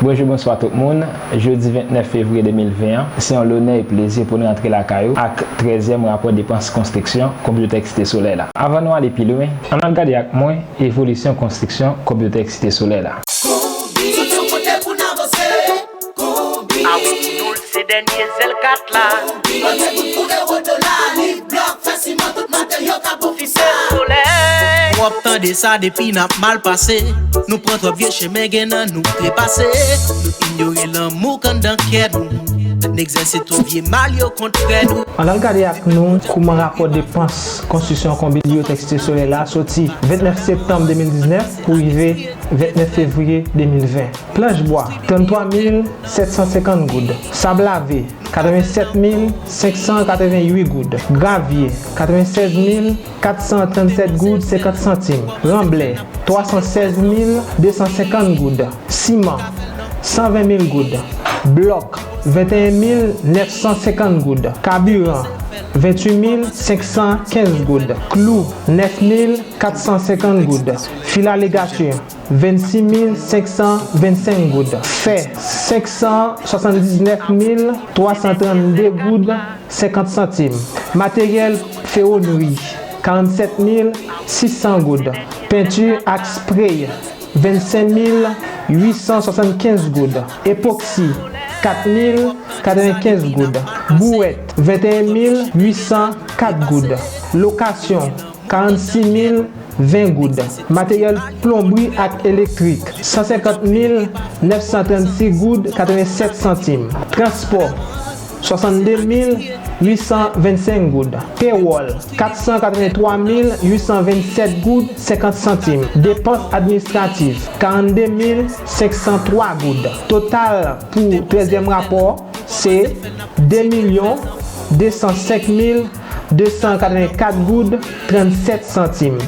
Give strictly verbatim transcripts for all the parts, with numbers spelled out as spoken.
Bonjou, bonswa tout moun. Jodi vennèf fevriye de mil ven an, se yon lonè e plezi pou nou antre lakay ou ak trèzyèm rapò depans konstriksyon Konbiyotèk Site Solèy la. Avan nou ale pi lwen, ann al gade ak mwen evolisyon konstriksyon Konbiyotèk Site Solèy la. Konbi, tout yon kote pou n avanse. Konbi. A wi, pou nou, se dènye zèl kat la. Konbi, kote bout pou ewo dola, li blòk, fè siman, tout materyo ka pou fisa. Site Solèy. W ap tande sa depi n ap mal pase. Nou pran twòp vye chemen, gen nan nou trepase. Nou inyore lanmou k anndan kè nou. N egzèse tout vye mal yo kont frè nou. Ann al gade ak nou kouman rapò depans konstriksyon Konbiyotèk Site Solèy la soti vennèf septanm de mil diznèf pou rive vennèf fevriye de mil ven. Planch bwa, tranntwa mil sèt san senkant goud. Sab lave, katrevensèt mil senk san katreventuit goud. Gravye, katrevensèz mil kat san trannsèt goud senkant santim. Ranblè, twa san sèz mil de san senkant goud. Siman, san ven mil goud. Blòk, venteyen mil nèf san senkant goud. Kabiran, ventuit mil senk san kenz goud. Klou, nèf mil kat san senkant goud. Fil alegasyon, vennsis mil senk san vennsenk goud. Fè, senk san swasanndiznèf mil twa san trannde goud senkant santim. Materyèl fewonri, karannsèt mil sis san goud. Penti ak sprey, vennsenk mil uit san swasannkenz goud. Epoksi, kat mil katrevenkenz goud. Bouwèt, venteyen mil uit san kat goud. Lokasyon, karannsix mil ven goud. Materyèl plonbri ak elektrik, san senkant mil nèf san trannsis goud katrevensèt santim. Transpò, swasannde mil uit san vennsenk goud. Pewòl, kat san katrevenntwa mil uit san vennsèt goud senkant santim. Depans administratif, karannde mil senk san twa goud. Total pou trèzyèm rapò, se de milyon de san senk mil de san katrevenkat goud trannsèt santim.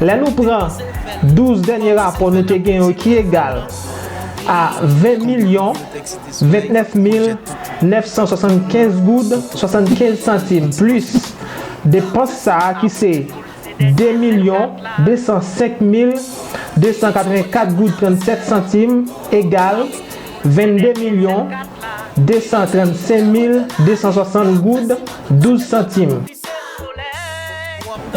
Lè nou pran douz dènye rapò nou te gen yo ki egal a ven milyon ventnèf mil nèf san swasannkenz goud swasannkenz santim plis depans sa a ki se de milyon de san senk mil de san katrevenkat goud trannsèt santim egal vennde milyon de san trannsenk mil de san swasant goud douz santim.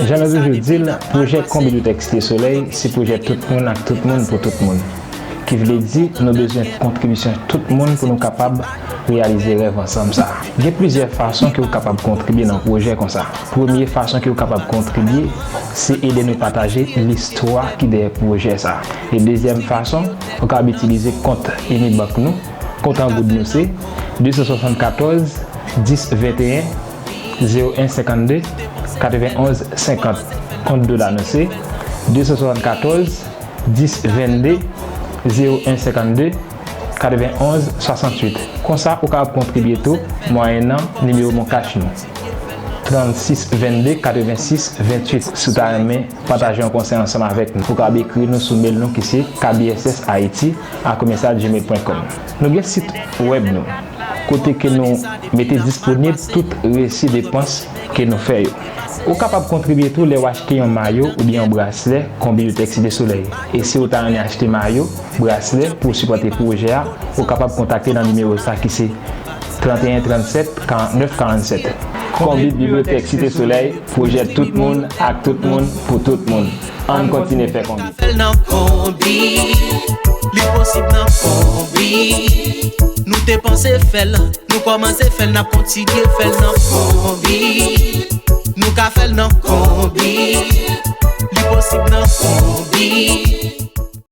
Jan nou toujou di l, pwojè Konbiyotèk Site Solèy se pwojè tout moun ak tout moun pou tout moun. Ki vle di, nou bezwen kontribisyon tout moun pou nou kapab reyalize rèv ansanm sa a. Gen plizyè fason ke w kapab kontribye nan pwojè konsa. Premye fason ke w kapab kontribye, se ede nou pataje listwa ki dèyè pwojè sa a. E dezyèm fason, ou kapab itilize kont Unibank nou. Kont an goud nou se de san swasannkatòz dis venteyen zewo en senkannde katrevenonz senkant. Kont dola nou se de san swasannkatòz dis vennde zewo en senkannde katrevenonz swasantuit. Konsa, ou kapab kontribye tou mwayennan nimewo MonCash nou, trannsis vennde katrevensis ventuit. Si w ta renmen pataje yon konsèy ansanm avèk nou, ou kapab ekri nou sou mail nou ki se K B S S Haiti a komèsyal gmail pwen kòm. Nou gen sit wèb nou, kote ke nou mete disponib tout resi depans ke nou fè yo. Ou kapab kontribye tou lè w achte yon mayo oubyen yon braslè Konbiyotèk Site Solèy. E si w ta renmen achte mayo, braslè pou w sipòte pwojè a, ou kapab kontakte nan nimewo sa ki se trannteyen trannsèt karantnèf karannsèt. Konbit Bibliyotèk Site Solèy, pwojè tout moun, ak tout moun, pou tout moun. Ann kontinye fè konbit. Fè l nan konbit. Li posib nan konbit. Nou te panse fè l, nou kòmanse fè l, n ap kontinye fè l nan konbit. Nou ka fè l nan konbit. Li posib nan konbit.